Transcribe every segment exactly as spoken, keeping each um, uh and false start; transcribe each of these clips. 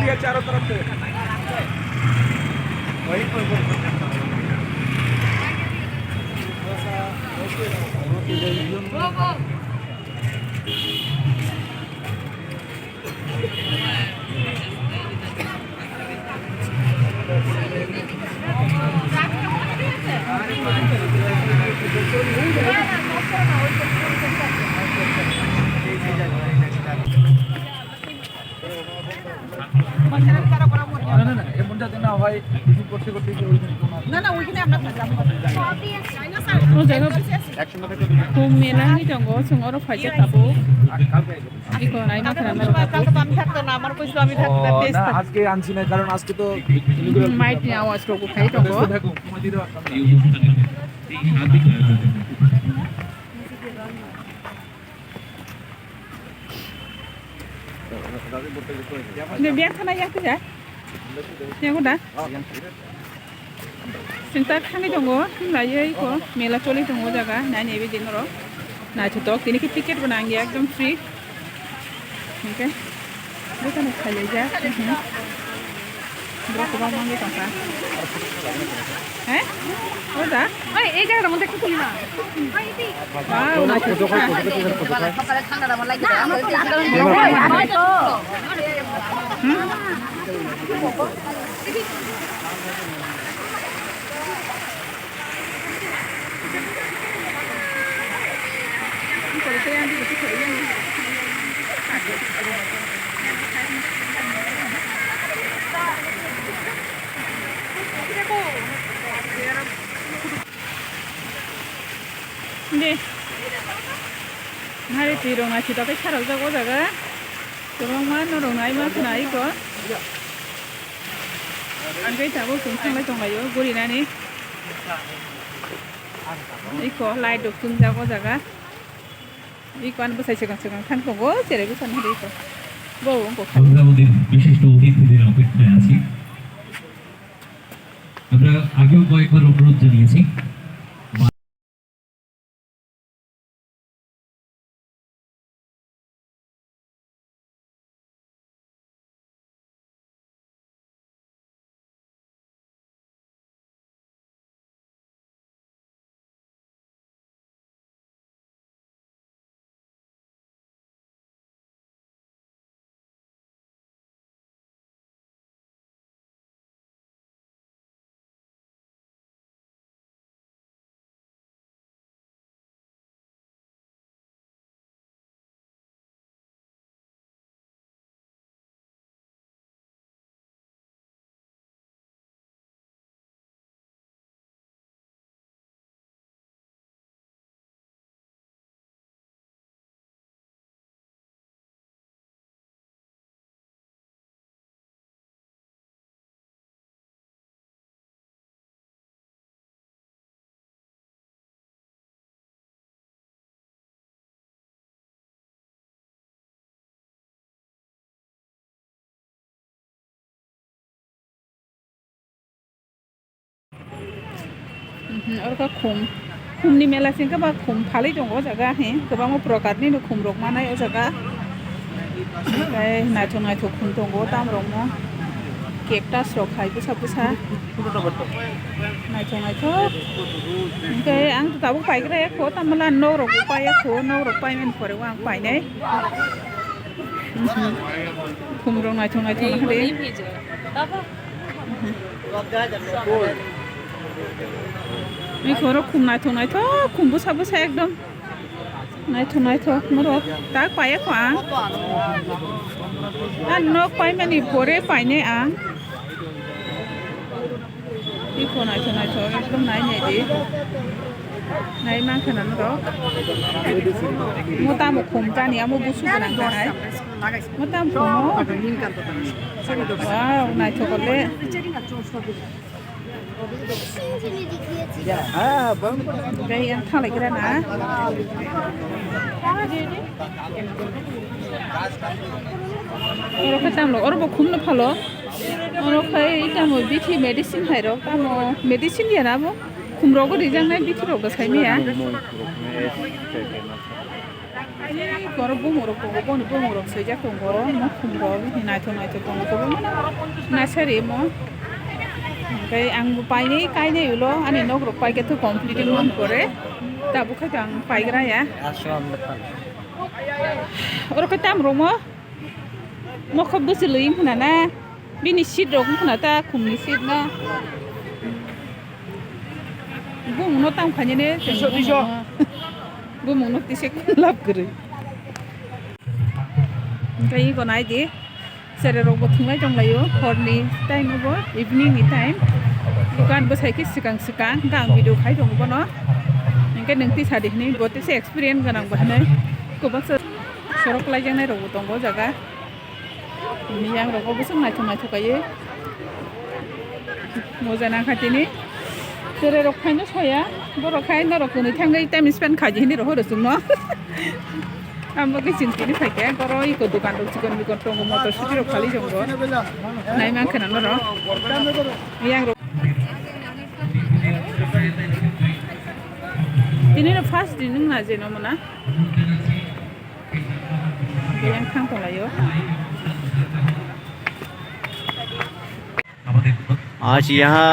ये चारों तरफ से। वहीं पर, वहीं पर। না, না, না, এমনটা তো না হয়, কিছু করতে করতে যে ওইখানে তোমার না, না, ওইখানে আমরা থাকলাম। ও যাই হোক, খুব মেলা হয়ে যাবো, সঙ্গে আরো ফাইজা খাবো। আর কালকে আইবো। কি কোন, আই মাথা রান্না করবো। কালকে তো আমি থাকতাম না, আমার কইছিল আমি থাকতাম, ও, ব্যস্ত। না, আজকে আনছি না, কারণ আজকে তো হুম, মাইক নিয়ে আওয়াজ রকম খাই তো। ব্যস্ত থাকো, সময় দিতে পারতাম না। এই অনুষ্ঠানে এই সার্বিক আয়োজনে Biar sana ya, ya. Yang udah. Sing tak thangwi tongo, hinlaiwi iko mela choli tongo jaga, nai nai bidi norok. Naithotok, tini khe ticket bo nang ya, ekdom free. Hingke, dokan o khailaijak, mhm. Borok kwbangma wngwi tongkha. He? O da? Oi, ei jaga mode khe khulima. Wow, naithotok. Hmm? De. Hari twi rok naisik tokhe sarok jak o jaga. Kwbangma norok nai ma khna iko. Ang khe tabuk chwng thanglai tonglaio gurinani. Iko light rok chwngjak o jaga. Iko ani bwsai swkang swkang thang tongo, cherai bwsani hwnwi iko. Bo wngkha. আমরা আমাদের বিশিষ্ট অতিথিদের অপেক্ষায় আছি। আমরা আগেও কয়েকবার অনুরোধ জানিয়েছি। Mhm, oro khe khum, khumni mela se wngkha ba khum phalwi tongo o jaga, he, kwbangma prokarni khum rok manai o jaga. Tei naithok naithok khum tongo, tam rokno cactus rok hai bwsa bwsa. Naithok naithok. Hwnkhe ang tabuk paigra ya kho, tamo le nok rok bo pai ya kho, nok rok paimani pore o ang painai. Mhm. Khum rok naithok naithok nakhade. Ni khoro khum naithok naithok, khum bwsa bwsa ekdom. Naithok naithok norok tak paiya kho ang. Ang nok paimani pore painai ang. Iko naithok naithok ekdom nai nai di. Nai mankha na norok. Mo tamo khum tani amo busu gwnang kahai. Mo tamo khumo. Wow, naithok le. Gai yang thalai gira na. Oro khe tamlo, oro bo khumno phalo. Oro khe tamo bithi medicine hai rok, tamo medicine ya na bo. Khum rogo rijak nai bithi rok bo sai maya. Borok bumung rok tongo, boni bumung rok swijak tongo, mukhum rok naithok naithok tongo, kwbangma nasari omo. Hwnkhe ang bo painai kainai ulo ani nok rok paikhe complete wngmani pore, tabuk khe ang paigra ya. Oro khe tam romo. Mokho bwswlwi wngkha na, na? Bini seat rok wngkha na ta khumni seat na? Bumungno tamo khainani. Tiso, tiso. Bumungno tisa lab kwrwi. Hwnkhe iko naidi, cherai rokbo thwnglai tonglaio horni time obo, evening ni time. Dukan bwsai khe swkang swkang, hwnkhe ang video khai tongo bono. Hwnkhe nwng tisa di hinwi bo tisa experience gwnang bo hinwi kwbangsa. Sorok kwlaijaknai rokbo tongo o jaga. Yang rogo bwswk naithok naithok kaiwi moja nangkha tini. Cherai rok phaino soya, borok khai norok kwnwi thangwi time spend khaidi hinwi rohoro chwngno. Amo khe chwng tini phaikhe, borok iko dukan rok chikon mikon tongo, motor scooty rok phalwi tongo. Naimankha na norok. Yang rok. Tini no first din wngna je no mona. Yang thang tonglaio. आज यहाँ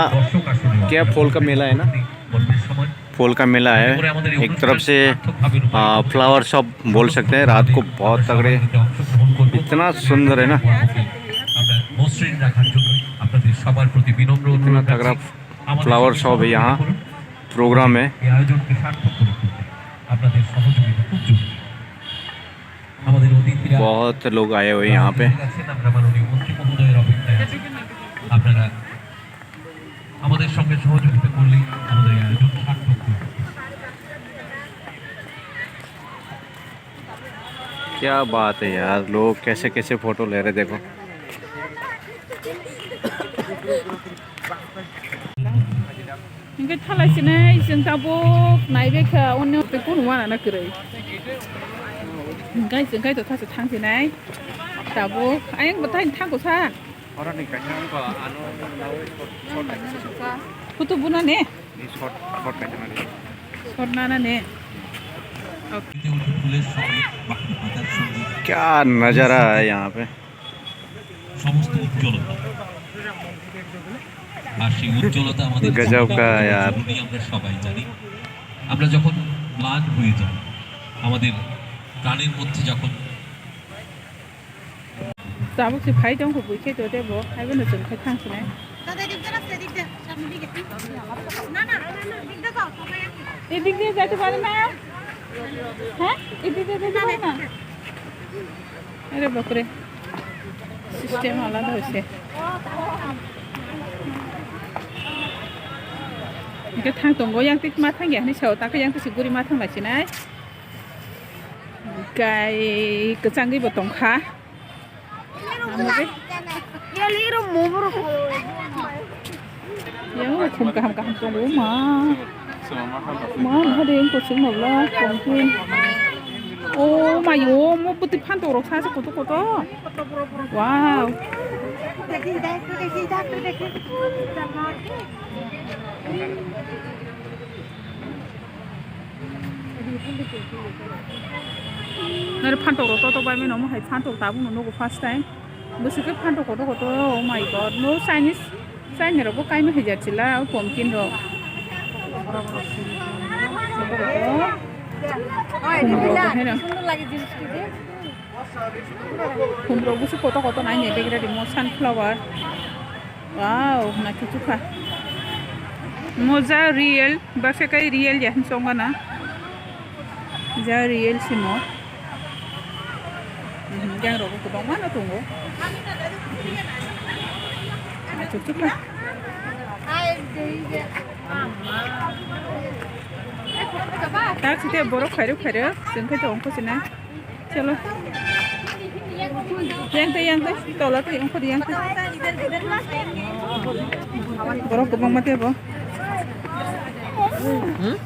क्या फूल का मेला है ना? फूल का मेला है। एक तरफ से, आ, फ्लावर शॉप बोल सकते हैं। रात को बहुत तगड़े, इतना सुंदर है ना, इतना तगड़ा फ्लावर शॉप है यहाँ। प्रोग्राम है। এই আয়োজনকে সার্থক করে তুলতে আপনাদের সহযোগিতা খুব জরুরি। আমাদের অতিথিরা बहुत लोग आए हुए हैं यहाँ पे। আছেন, আমরা মাননীয় মন্ত্রী মহোদয়ের অপেক্ষায় আছি। আপনারা আমাদের সঙ্গে সহযোগিতা করলেই আমাদের এই আয়োজন সার্থক হবে। क्या बात है यार, लोग कैसे कैसे फोटो ले रहे, देखो। Hingke thalai sinai, chwng tabuk naibe kha, onne tei kunu wana na kwrwi. Hingke chwng kaitor thaso thang sinai. Tabuk, ayang bo thang thango sa. Photo buna ne? Shot nana ne? क्या नज़ारा है यहाँ पे। সমস্ত উজ্জ্বলতা। আর সেই উজ্জ্বলতা আমাদের গজব কা ইয়ার। জরুরি, আমরা সবাই জানি। আমরা যখন ম্লান হয়ে যাই, আমাদের প্রাণের মধ্যে যখন Tabuk se phai tong kho bui khe to tebo, hai bono chwng khe thang sinai. দাদা, এদিক দিয়ে রাস্তা, এদিক দিয়ে, সামনের দিকে। না, না, না, না, এদিক দিয়ে যাও, সবাই একই। এদিক দিয়ে যাইতে পারে না? হ্যাঁ? এদিক দিয়ে যাইতে পারে না? আরে বাপরে, সিস্টেম আলাদা হয়েছে। Hingke thang tongo, yang tik ma thang ya hinwi sao, ta khe yang tik se guri ma thang lai sinai. Gai kwchangwi bo tongkha. Yang khum kaham kaham tongo ma. Ma, ma de yang kuching ma bla, pumpkin. Oh my, oh, mo buti phantok rok sa se koto koto. Wow. Nari phantok rok toto bai mano, mo hai phantok tabuk no nugo first time. Bwswk khe phantok koto koto, oh my God, no Chinese, Chinese rok bo kaima hijak chila, o pumpkin rok. Oi, khum rok bo haino. Khum rok bwswk koto koto nai ni begra rimo sunflower. Wow, naithok kha. Mo ja real, baksa kai real ya hin chonga na. Ja real simo. Mhm, yang rok kwbangma no tongo. Naithok kha. Tak site borok khairok khairok, chwng khe to ongkho sina. Chalo. Yang tei, yang tei, tola tei, ongkho di yang tei. Borok kwbangma tei bo. Hmm?